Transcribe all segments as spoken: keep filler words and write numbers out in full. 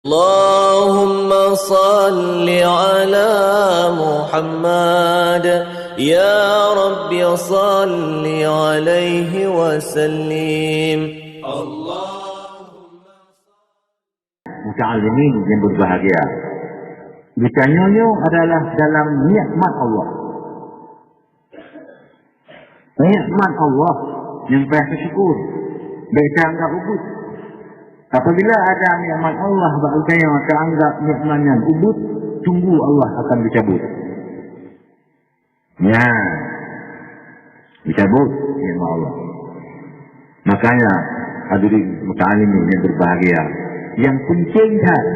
اللهم صل على محمد، يا رب صل عليه وسلم. Muta'allimin yang berbahagia. Geutanyoe nyoe adalah dalam nikmat Allah. Nikmat Allah nyang payah teusyukur, bék taanggab ubit. Apabila ada nikmat Allah bak geutanyoe taanggab nikmat nyan ubit, tunggu Allah akan geucabut. Nyan, geucabut nikmat Allah. Makanya, hadirin muta'allimin yang berbahagia, yang penting that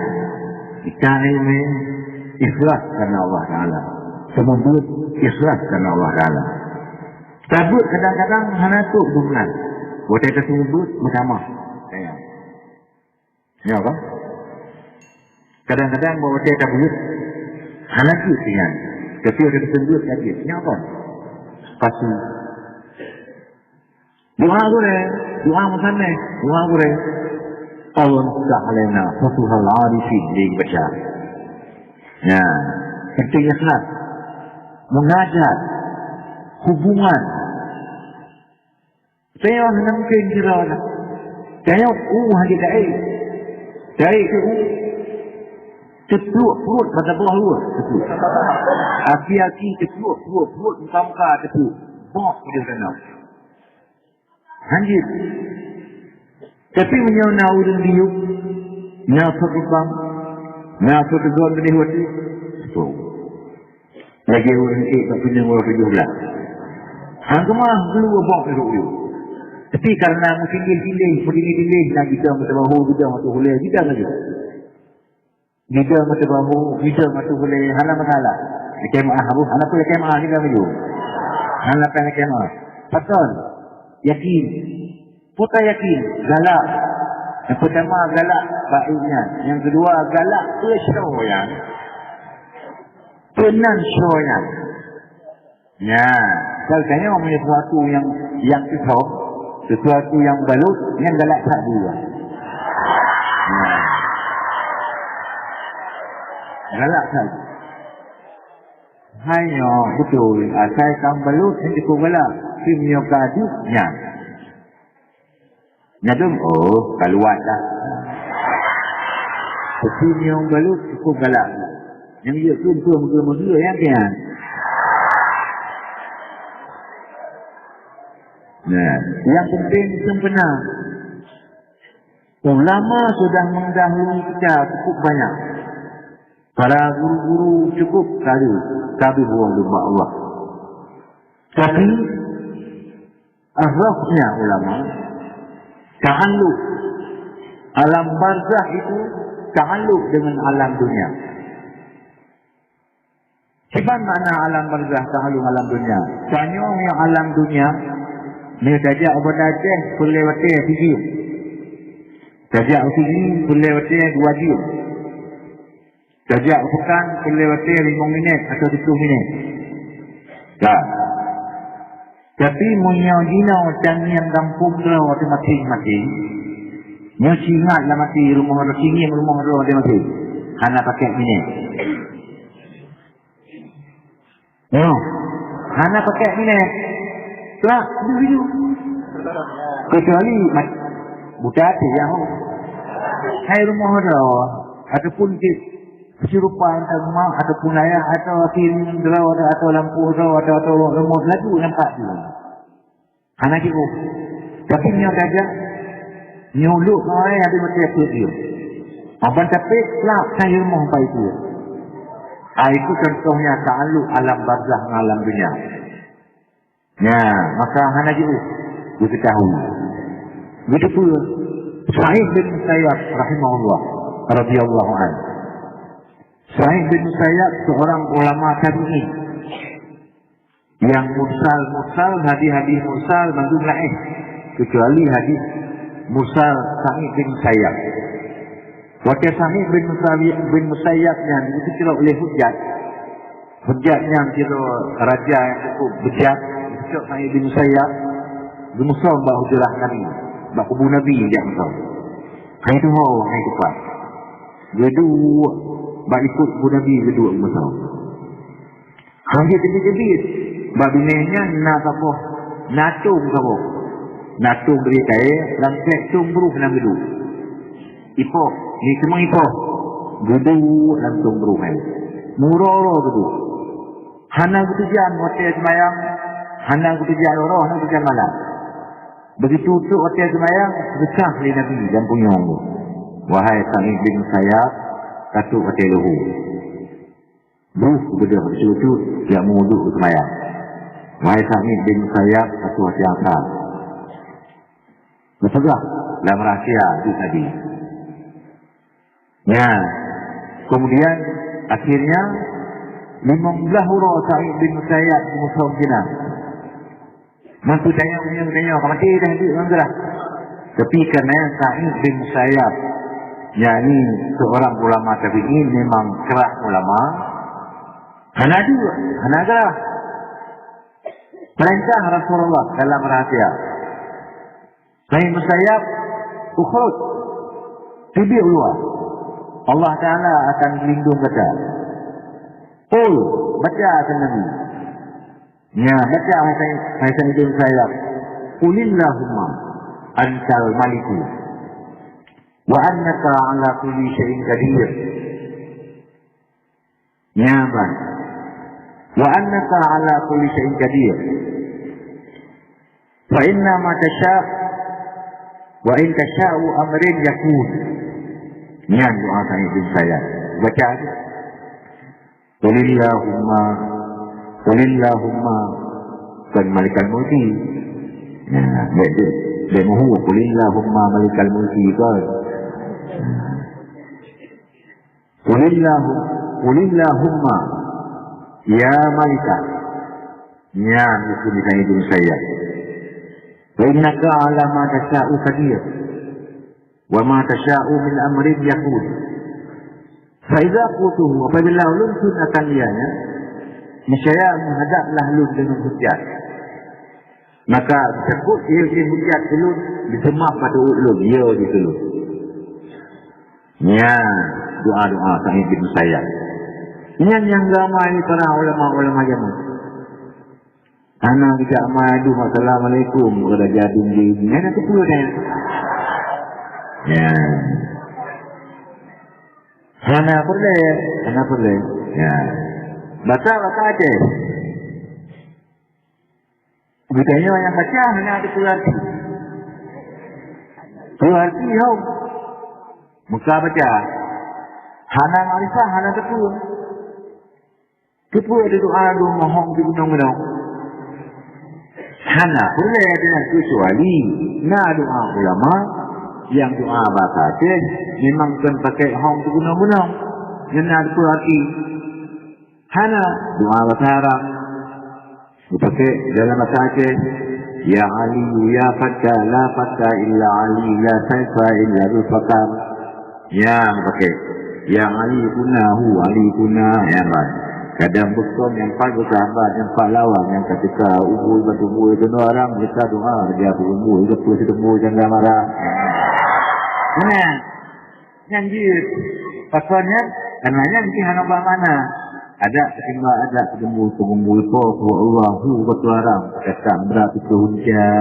kita ini ikhlas karena Allah Taala. Seumeubeuet ikhlas karena Allah Taala. Tabeuet kadang-kadang hana trok deungon. Watée ka seumeubeuet, meutamah. Ya. Ya kan? Kadang-kadang bak watée tabeuet, hana jeuet nyan. Tapi watée teuseumeubeuet ka jeuet. Nyan apa? Pasti. Doa gurée, doa meusanéh, doa gurée. Allahumma iftah alaina futuhal arifin, dibaca. Ya, penting ikhlas. Mengajak hubungan. Saya hana mungkin kira lah. Saya, uh, hanya taék. Taék tu, uh, teupluk pruet pada bawah luar. Teupluk. Aki-aki teupluk pruet, pruet muka-muka teupluk. Bok dia kena. Hanjeuet. Tapi meunyoe na ureuëng diyueb, na seukeubang, na seukeubang beudeh watée, so. Lagée ureuëng ék bak pineung uroe tujoh blaih. Hang keumah geulu bok lagée ureuëng. Tapi karena meutileh-tileh, meutileh-tileh, na gidong meuteubahô, gidong meuteubulée, gidong laju. Gidong meuteubahô, gidong meuteubulée, hana masalah. Lakée meu'ah, Abu, hana peue lakée meu'ah, gidong laju. Hana payah lakée meu'ah. Pakon? Yakin. Peue ka yakin? Galak. Nyang peutama galak bak ék nyan. Nyang keudua galak peue shoe nyan. Peue nan shoe nyan. Nyan, kalau tanyoe meunyoe sesuatu nyang, nyang isom, sesuatu nyang balot, nyan galak that juga. Nyan. Galak that. Hai nyoe beutôi, asai ka balot nyan cukup galak. Tapi meunyoe ka adeueb, nyan. Nyan dum, oh, kaluat dah. Tapi nyang galak cukup galak. Nyang jeuet keu peue meugeu-meugeu nyang kian. Nah, yang penting sempena. Ulama sudah mendahului kita cukup banyak. Para guru-guru cukup kali, kali buang Allah. Tapi Rohnya ulama, ta'alluq. Alam barzakh itu ta'alluq dengan alam dunia. Kiban makna alam barzakh ta'alluq alam dunia? Tanyoe nyoe alam dunia, nyoe tajak ubak Aceh, peureulée watée sijeuem. Tajak u Sigli, peureulée watée dua jeuem. Tajak u Pekan, peureulée watée limong minét atawa tujoh minét. Ka. Tapi meunyoe jinoe tangieng gampông droe ateueh maséng-maséng, nyoe singat lam até rumoh droe, singieng rumoh droe ateueh maséng, hana pakék minét. Nyoe, hana pakék minét. Plak, deuh laju. Keucuali mat-, buta até nyang ho. Hai rumoh droe, ataupun cit keusurupan teuh mak, ataupun ayah, atawa akhé droe, atawa lampôh droe, atawa, atawa rumoh laju nampak tu. Hana jiôh. Tapi nyoe gajah, nyoe lhok ngon aé habéh maté peuet jeuem. Aban tapék, plak, ka i rumoh bai peuet. Ah, itu contohnya ta'alluq alam barzakh ngon alam dunia. Nah, maka hana jiôh, geuketahui. Beuteupeue, Sa'id bin Musayyab rahimahullah, radhiyallahu anhu. Sa'id bin Musayyab seorang ulama tabi'in. Nyang mursal-mursal, hadis-hadis mursal mandum laén, kecuali hadis mursal Sa'id bin Musayyab. Watée Sa'id bin Musayyab, bin Musayyab nyan geuteucok lé Hujjaj, Hujjaj nyan sidroe raja nyang cukup beujat, geuteucok Sa'id bin Musayyab, geumusom bak hujrah Nabi, bak kubu Nabi jak musom. Hai tuho, hai tupat. Geuduek bak likot kubu Nabi, geuduek meusaboh. Hana teubiet-teubiet. Bak binéh nyan na saboh, na tông saboh. Na tông bri kayée, lam kèk tông broh na geuduek. Ipoh, ni teuma ipoh. Geuduek lam tông broh nyan. Meuuroe-uroe geuduek. Hana geuteujan watée seumayang, hana geuteujan uroe, hana geuteujan malam. Begitu trok watée seumayang, geusah lé Nabi lam punyueng geuh, "Wahai Sa'id bin Musayyab, ka trok watée luhô." Broh geubeudôh bacut-bacut, jak meuwudhu seumayang. "Wahai Sa'id bin Musayyab, ka trok watée asa." Geupeugah lam rahsia jih Nabi. Nyan. Kemudian, akhirnya, limong blaih uroe Sa'id bin Musayyab geumeusom sinan. Meutanyong-tanyong, ka maté dah duek ngon geurah. Tapi karena Sa'id bin Musayyab, yakni seorang ulama tabi'in, memang keras ulama, hana duek, hana geurah. Perintah Rasulullah dalam rahsia. Sa'id Musayyab, "Ukhruj, teubiet u luwa. Allah Ta'ala akan geulindong gata." "Qul," baca keu Nabi. Nya, baca hai Sa'id, hai Sa'id bin Musayyab. "Qulillahumma antal maliku wa annaka ala kulli syai'in qadir." Nyan ban. "Wa annaka ala kulli syai'in qadir. Fa inna ma tasya', wa in tasya'u amrin yakun." Nyan doa Sa'id bin Musayyab. Baca aja. "Qulillahumma, qulillahumma," kan malikal mulki. Nah, baik tu. Dia mahu, "Qulillahumma malikal mulki," kan. "Qulillahu-, qulillahumma ya malika." Nyan itu misalnya Ibnu Sayyid. "Wa innaka ala ma tasya'u qadir. Wa ma tasya'u min amrin yakun. Fa idza qultuhu," apabila ulôn kheun akan ianya, "niscaya menghadaplah lôn deungon hujat. Maka disebut ia hujat ulôn, diseumah bak ulôn, ya di ulôn." Nyan doa-doa Sa'id bin Musayyab. Nyan nyang geuamai lé para ulama-ulama jameun. Hana geujak mai duek, "Assalamualaikum," keuraja dinding. Nyan teupeue nyan. Ya. Hana peureulée, hana peureulée. Ya. Baca, baca aja. Geutanyoe nyang baca hana teupeue arti. Peue arti hom? Muka baca. Hana makrifah, hana teupeue. Teupeue teudoa, teumohong di gunong-gunong? Hana peureulée dengan, kecuali na doa ulama nyang doa basa Aceh memang kon pakai hong di gunong-gunong. Nyan na teupeue arti. Hana doa basa Arab. Dipakai dalam bahasa Aceh, "Ya Ali, ya Fata, la Fata illa Ali, la Saifa illa Zulfikar." Nyan pakai. "Ya Ali kuna hu, Ali kuna." Nyan ban. Kadang bukon nyang pat beusahabat, nyang pat lawan, nyang ka teuka ubui bak tuboh keunoe arang, teuka doa, raja beureumbui, geupeu seutumbui jangga mara. Nah. Nyan jeuet. Pakon nyan? Karena nyan jih hana ba makna. Adak ketimbang adak, seugumbui-gumbui po, po Allahu batu haram, kata berat itu hunca.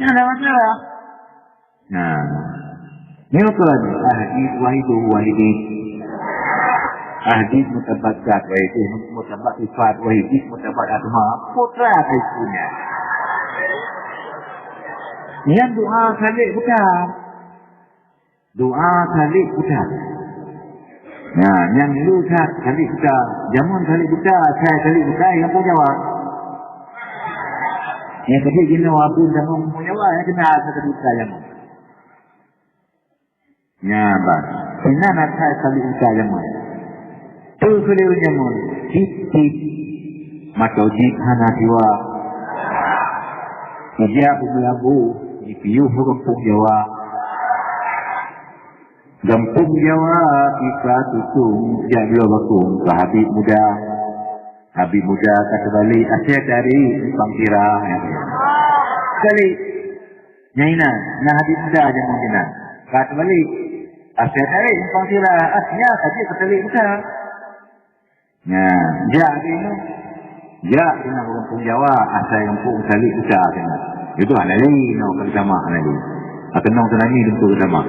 Nyan hana masalah. Nah. Nyoe kon ahdi wahidu wahidin. Ahdi mutabat zat wahidin, mutabat sifat wahidin, mutabat asma. Putra kaipunya. Nyan doa Khalik bukan. Doa Khalik buta. Nah, nyang lu that Khalik buta. Jameun Khalik buta, asai Khalik buta, nyang pun Jawa. Nyang tadi jinoe abon jameun pun Jawa, nyang kena asai Khalik buta jameun. Nya, bah. Sinan asai Khalik buta jameun. Tu keuliru jameun. Tip-tip. Mata jip hana siwa. Ija bumelabu, jipiuh gampông Jawa. Gampông Jawa, pika tutong, jak bloe bakong, ka Habib Muda. Habib Muda ka teubalek, asai dari Simpang Kira. Sekali, nyang inan, na Habib Muda jameun inan. Ka teubalek, Asai tarék simpang sira, ah, nyan saja keutalek buta. Nah, jak di nyoe. Jak keunoe gampông Jawa, asai gampông talek buta keunoe. Itu hana lé nyoe keu sama hana lé. Atau nong tsunami tentu keu sama.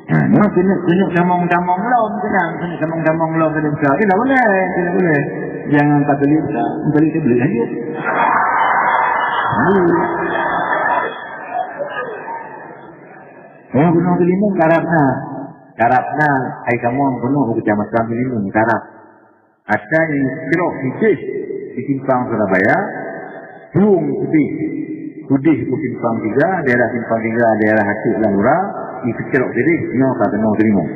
Nah, nyoe keuneuk, keuneuk tamong-tamong lom keunoe, keuneuk tamong-tamong lom keuneuk buta. Tidak boleh, tidak boleh. Jangan katolik buta, katolik tabligh aja. Hmm. Nyoe gunong Keulimong karab na. Karab na, hai kamoe peunoh u Keucamatan Keulimong karab. Asai nyang crok siseh di Simpang Surabaya, plueng siseh keudeh u Simpang Tiga, daerah Simpang Tiga, daerah Atik Lam Ura, di peucrok keudeh, nyoe ka keunoe Keulimong.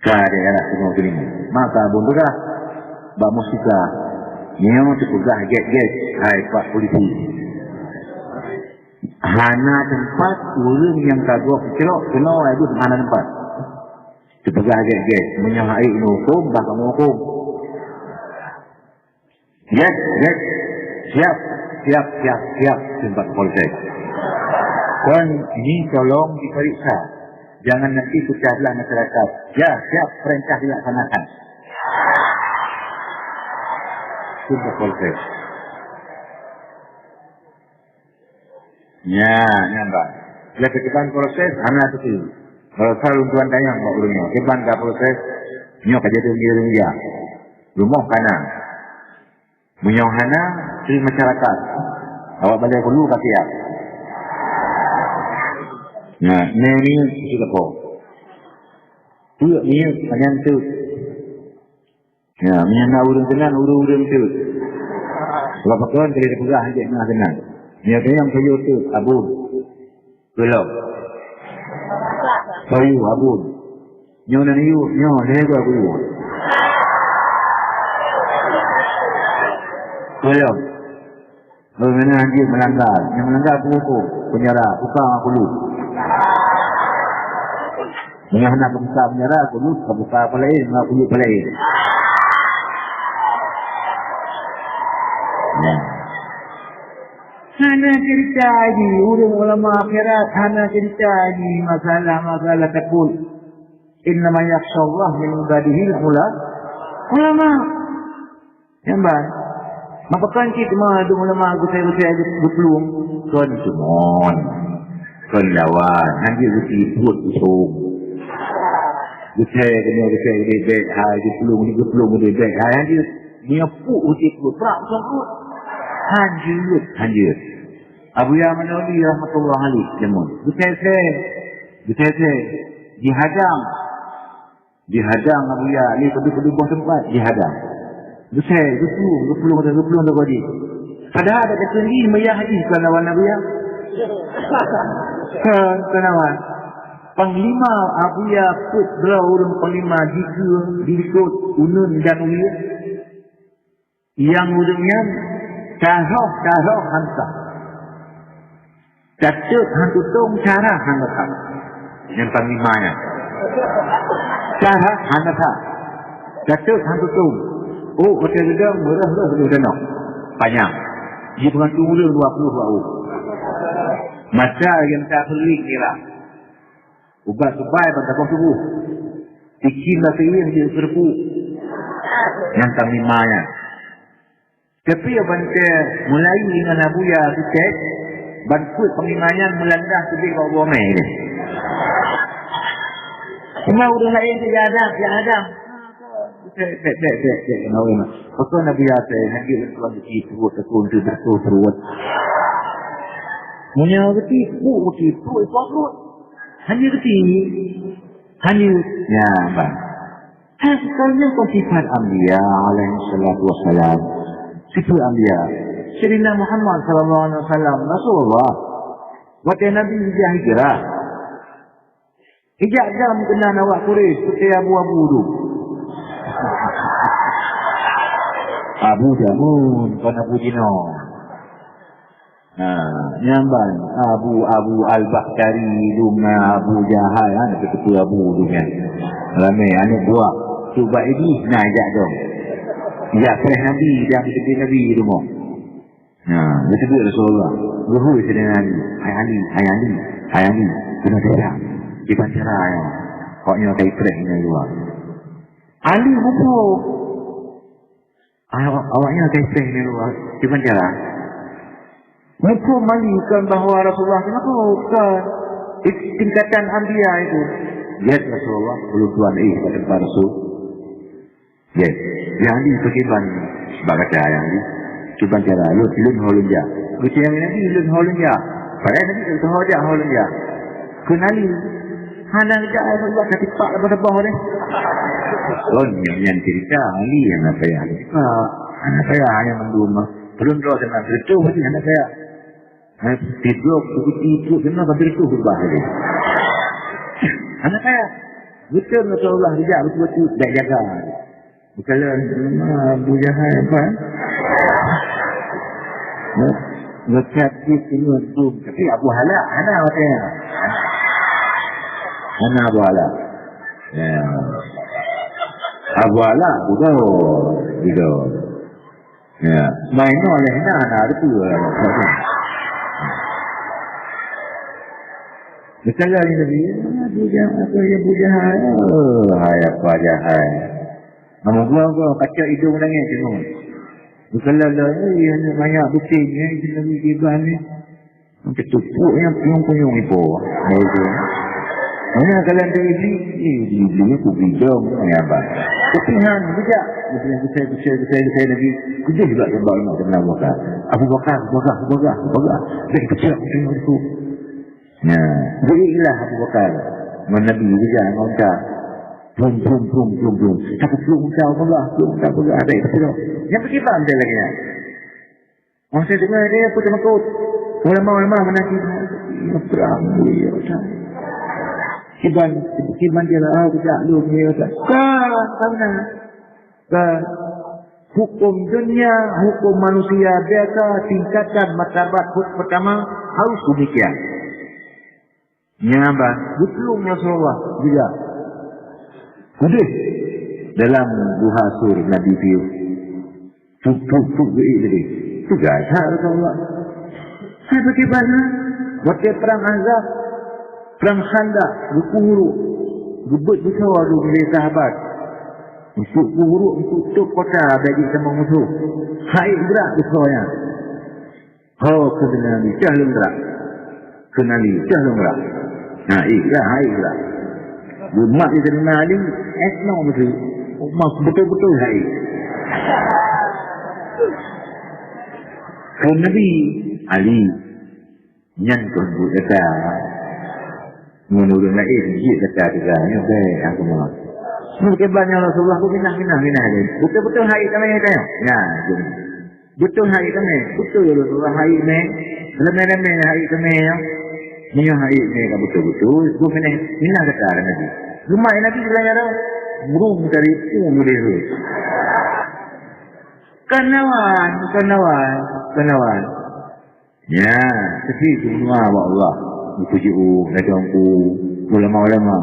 Ka daerah Keunoe Keulimong. Maka Abon peugah bak Mustika, nyoe teupeugah gét-gét, hai pak polisi. Hana teumpat ureueng nyang ka gob peucrok keunoe laju hana teumpat. Teupeugah gét-gét, meunyoe hana neuhuköm, bah kamoe huköm. Gét, gét. Siap, siap, siap, siap, kheun bak Kapolsek. Kon ini tolong diperiksa. Jangan nanti pecah belah masyarakat. Ya, siap, perintah dilaksanakan. Kheun bak Kapolsek. Nya, nyan bah. Lé keuteban proses hana teutu. Kalau selalu tuan tanyong bak ureueng nyoe, kiban ka proses nyoe ka jadi ureueng ya. Rumoh kana. Meunyoe hana, keu masyarakat. Awak balai hulu ka siap. Nah, nyoe ni kita ko. Tuh ni panjang tu. Ya, meunyoe na ureueng keunan, ureueng-ureueng teuk. Sebab pakon kali tapeugah hanjeuet na keunan. Meunyoe keunan payu teuk, abon. Tolong. Payu, abon. Nyoe nan yue, nyoe lhèe gua kuyue. Tolong. Meunan jeuet meulanggar. Nyang meulanggar peuhuköm, peunjara, buka kulu. Meunyoe hana buka peunjara, kulu, buka peulaén, buka kulu peulaén. Ya. Hana cerita ji, ureueng ulama akhirat hana cerita ji masalah-masalah takut. Innama yakhsyallaha min ibadihil ula-, ulama. Nyan ban. Maka kan cit teuma dum ulama geutai-geutai geuplueng. Kon cumon. Kon lawan. Hanjeuet geutipot usông. Geutai keunoe geutai geutai bèk hai, geuplueng ni geuplueng geutai bèk hai. Hanjeuet. Nyoe puk geutipot. Brak usông puk. Hanjeuet. Hanjeuet. Abuya Manawi rahmatullah alaih jameun. Geutai-tai. Geutai-tai. Jihadang. Jihadang Abuya, lé padub-padub boh teumpat jihadang. Geusai, geuplueng, geuplueng, geuplueng teuka jih. Padahai ada kata ni meuya jih keu lawan Abuya. Keu, keu lawan. Panglima Abuya peuet droe ureueng panglima jikeue, jilikot, uneun dan wie. Nyang ureueng nyan taroh-taroh han sah. Tateuk han tutong, cara han sah. Nyang panglima nyan. Cara han sah. Tateuk han tutong. Oh, watèe geudong, meureuh-reuh lheueh danau. Panyang. Jipeugah ureueng dua puluh wahu. Masa nyang tapeulik nira. Ubat subai ban saboh tuboh. Picin bak seieng jeuet keu reupuk. Nyang panglima nyan. Tapi ban teuh mulai ngon Abuya Sutet, ban peuet panglima nyan meulandah keudeh bak ubé mè. Cuma ureueng laén tu ya ada, ya ada. Bèk, bèk, bèk, bèk, bèk, kena ureueng. Pakon Abuya Sutet, hanjeuet lôn tuan geuti pruet, takon teuh beutôi pruet. Meunyoe geuti, pruet geuti, pruet, pruet, pruet. Hanjeuet geuti. Hanjeuet. Ya, bang. Hah, sebenarnya kon sifat Anbiya alaihi salatu wassalam. Sifat Anbiya. Sayyidina Muhammad sallallahu alaihi wasallam, Rasulullah. Watèe Nabi hijrah, hijrah. Hijak dam keunan awak Quraisy, putée abu-abu tu. Abu jameun, kon abu jinoe. Ha, nyan ban Abu, Abu Al-Bakhtari, dum na Abu Jahal, ha, na teupeue Abu dum nyan. Ramé aneuk buah. Cuba Iblis na jak dong. Jak preh Nabi, jak teubiet Nabi rumoh. Ha, geuteubiet Rasulullah. Geuhôi sidéh Nabi, "Hai Ali, hai Ali, hai Ali, keunoe teubiet." Di pancara nyoe, awak nyoe ka ipreh nyoe luwa. Ali muphom. Awak, awak nyoe ka ipreh nyoe luwa. Di pancara. Muphom Ali kan bahwa Rasulullah kenapa ke tingkatan anbiya itu? Ya Rasulullah, ulôn tuan eh pada Rasul. Yes. Nyang di pakriban bak gata nyang di. Kiban cara lôn, lôn ho lôn jak. Geucok nyang di lôn ho lôn jak. Padahai Nabi tak ho jak ho lôn jak. Kheun Ali. Hana jak Allah ka tipak leubeh saboh deh. Kon nyang nyan cerita Ali hana payah tipak. Hana payah hana mandum mah. Belum doa dengan betul hati hana payah. Ha, tidur, buku tidur, kena kafir tu berubah lagi. Anak saya, betul Rasulullah tidak betul-betul, tidak jaga. Bukanlah nama Abu Jahal apa? Ngecat di sini tu, tapi Abu Hala, hana katanya. Hana Abu Hala. Ya. Abu Hala, betul. Betul. Ya, main nyoe leh na, na reutôh. Misalnya ni Nabi, ah, bujang, apa ya bujang? Oh, hai apa jahai. Namun gua, gua kaca hidung nangis tu. Misalnya lah, eh, yang banyak beting, eh, Nabi kiban ni. Teutupuk nyang punyueng-punyueng ipo. Baru tu. Mana kalian tu Iblis? Eh, Iblis ni ku bidong ni abang. Tapi han bijak. Iblis gusai, gusai, gusai, gusai lagi. Kudeh juga sebab nak kenal Abu Bakar. Abu Bakar, Abu Bakar, Abu Bakar, Abu Bakar. Dah kecil aku tengok tu. Nah, berilah Abu Bakar. Ngon Nabi juga ngon ka. Pum, pum, pum, pum, pum. Satu puluh unta Abu Bakar, puluh unta Abu Bakar. Dah kecil. Yang pergi bang dia lagi ya. Masa dengar dia pun takut. Ulama-ulama menanti. Perang dia tak. Kiban, kiban dia lah, ah, tidak lu dia tak. Ka, ka benar. Ka. Hukum dunia, hukum manusia biasa, tingkatan martabat hud pertama harus demikian. Nyan bah, beutulông Rasulullah juga. Udeh dalam guha sur Nabi piôh. Tup-tup-tup geuék tadi. Peugah that Rasulullah. Hai bagaimana? Watèe perang Ahzab, perang Khandaq, geupeuhuruk. Geubeuet beusoe lé sahabat. Untuk peuhuruk, untuk tôp kota bèk jeuet sama musoh. Hai gerak beusoe nyan. Ho, keunan Ali, cah lôn gerak. Keunan Ali, cah lôn gerak. Ha, eh, gerak, hai, gerak. Umat di keunan Ali, eh, no, beutôi. Umat beutôi-beutôi, hai. Keunan Ali, Ali. Nyan keuh buet gata. Ngon ureueng laén, jeuet gata teuga. Nyoe bèk, aku malam. Nyoe keuban nyoe Rasulullah, aku minah, minah, minah lé. Beutôi-beutôi hai keunan tanyoe. Nyan, jadi. Beutôi hai keunan, beutôi Rasulullah hai mè. Ramè-ramè hai keunan nyoe. Meunyoe hai mè ka beutôi-beutôi, geuh keunan minah gata lam Nabi. Geumai Nabi geulanyara, burung dari pu mulai rot. Kanawan, kanawan, kanawan. Ya, tapi semua bak Allah. Neupeujeuet ladôm ku ulama-ulama.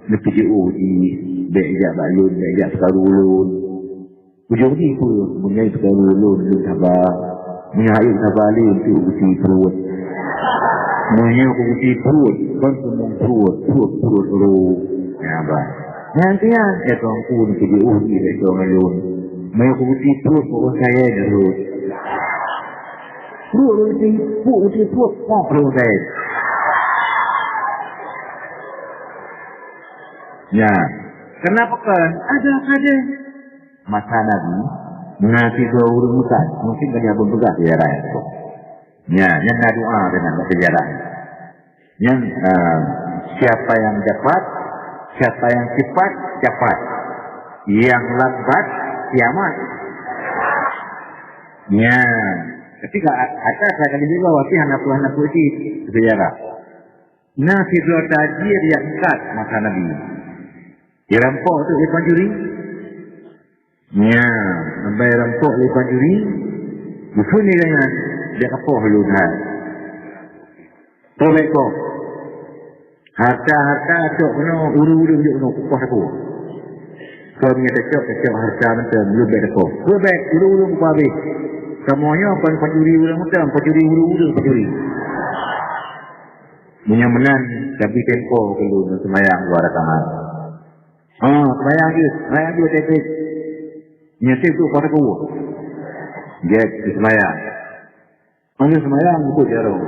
Neupeujeuet di bèk jak bak lôn, bèk jak peukaru lôn. Ujong jih peue? Meunyoe peukaru lôn, lôn saba. Meunyoe hai saba lé untuk beusi pruet. Meunyoe beusi pruet, kon seumbong pruet, pruet, pruet ro. Ya, bah. Nyan tian, ya Tuanku, neukeujeuet di lé Tuan lôn. Meunyoe beusi pruet, pokok saya jeuet. Pruet beusi, pruet beusi pruet, pok ro saya. Ya. Kenapa kan? Ada, ada. Masa Nabi, na sidroe ureueng Mesir, mungkin ka lheueh peugah sejarah nyan. Nyan, nyan na doa keunan bak sejarah. Nyan, ah, siapa yang dapat, siapa yang cepat, dapat. Yang lambat, kiamat. Nyan. Tapi ka, ata ka lheueh peugah, tapi hana peue, hana peue cit sejarah. Na sidroe tajir nyang kat masa Nabi. Jirampok tu lé pancuri. Nya, sampai rampok lé pancuri, geukheun lé gobnyan, "Jak kapoh lôn hai. Poh bèk poh. Harta-harta cok keunoe, ureueng-ureueng jok keunoe, kupoh sapeue. Kon nyang tacok, tacok harta mantong, lôn bèk tapoh. Peue bèk, ureueng-ureueng kupoh habéh. Kamoe nyoe kon pancuri ureueng mantong, pancuri ureueng-ureueng pancuri." Meunyoe meunan, tapi tempo keu lôn seumayang dua rakaat. Ha, seumayang jeuet, seumayang jeuet, Taifik. Nyoe Taifik tu pada gua. Dia seumayang. Masa seumayang, beutôi jaroe.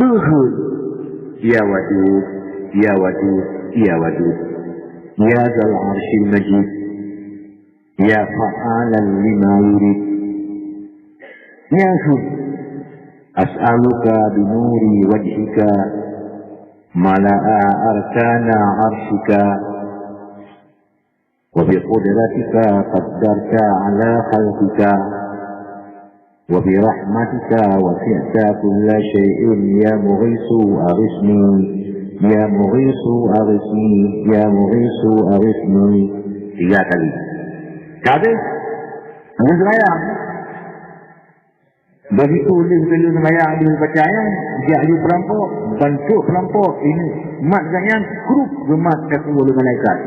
Peue kheun? Ya Wadud, ya Wadud, ya Wadud. Ya Dzal Arsyil Majid. Ya Fa'alan lima yurid. Ya kheun. As'aluka binuri wajhika mala'a arkana arsyika. وبقدرتك قدرت على خلقك، وبرحمتك وسعت كل شيء، يا مغيث أغثني، يا مغيث أغثني، يا مغيث أغثني. Tiga kali. Ka habéh? Habéh seumayang. Begitu lheueh geulheueh sembahyang, lheueh baca ayat, jak laju peurampok, bantuk peurampok ini mat gobnyan, krup geumat sapeue lé malaikat.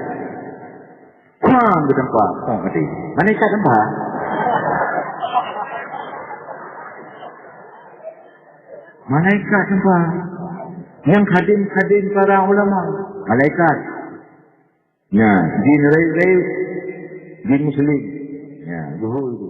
Kuang geutampa, kuang maté. Malaikat tampa. Malaikat tampa. Nyang khadem-khadem para ulama, malaikat. Nah, jin rayeuk-rayeuk, jin muslim. Ya, zuhur itu.